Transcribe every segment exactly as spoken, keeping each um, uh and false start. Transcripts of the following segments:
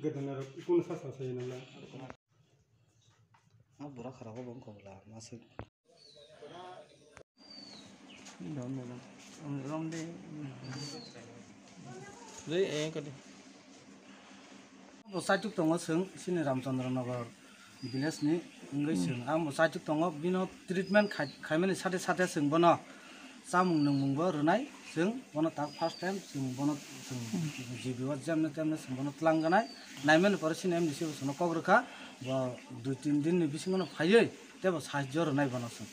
Gedonarok kunu sa sa sai nang la. Ah, bura khara bo bong kobla masuk. Rong de. Dei, eh, kadi. Bo saituk tongo, chwng sini Ramchandra Nagar village ni wngwi chwng. Ang bo saituk tongo, bino treatment khai-, khaimani sate sate chwng bono chamung nwngmung bo rwnai, chwng bono tak first time chwng bono chwng G B o jemne temne chwng bono tlang ganai. Naimani pore sini M D C bo chwngno kok rwkha, bo dui tin din ni bisingo no phaiwi tei bo sahajjo rwnai bono chwng.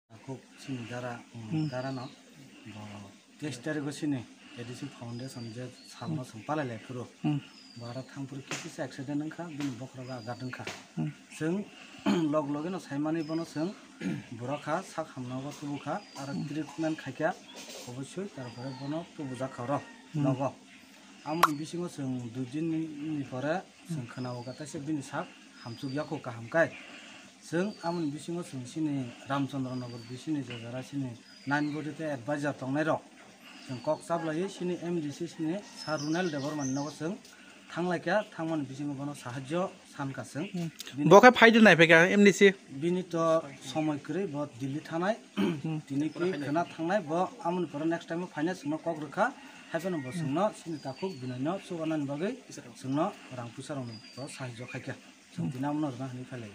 Takhuk sini dara, um, Hmm. dara no bo teis tarikh o sini A D C Foundation je salno Hmm. chwng palai lai phuru. Hmm. Bo aro thang phuru kisa accident wngkha, bini bokhorogo agat wngkha. Hmm. Chwng log logi no saimani bono chwng borok ha sak hamno bo tubu kha, aro Hmm. treatment khaikha, obosoi tarpore bono tubu jak kha oro Hmm. nogo. Amoni bisingo chwng dui din ni pore chwng khwnao kha, taisa bini sak hamchuk yakho kaham kai. Chwng amoni bisingo chwng sini Ramchandra Nagar bisini je jara sini nine body tei advisor tongnai rok chwng kok chaplaiwi sini M D C sini Sir Runel Debbarma ni nogo chwng thanglaikha, thangmani bisingo bono sahajjo sankha chwng. Hmm. Bini Bo khe phaidi nai phaikha M D C. Bini to somoi kwrwi, bo Delhi thanai. Hmm. Tini ki khwna thangnai, bo amoni pore next time o phaina chwngno kok rwkha. Haiphano bo chwngno sini takhuk binaino chubanani bagwi chwngno rang puisa rokno bo sahajjo khaikha. Chwng tini amono rwna hwnwi phailai.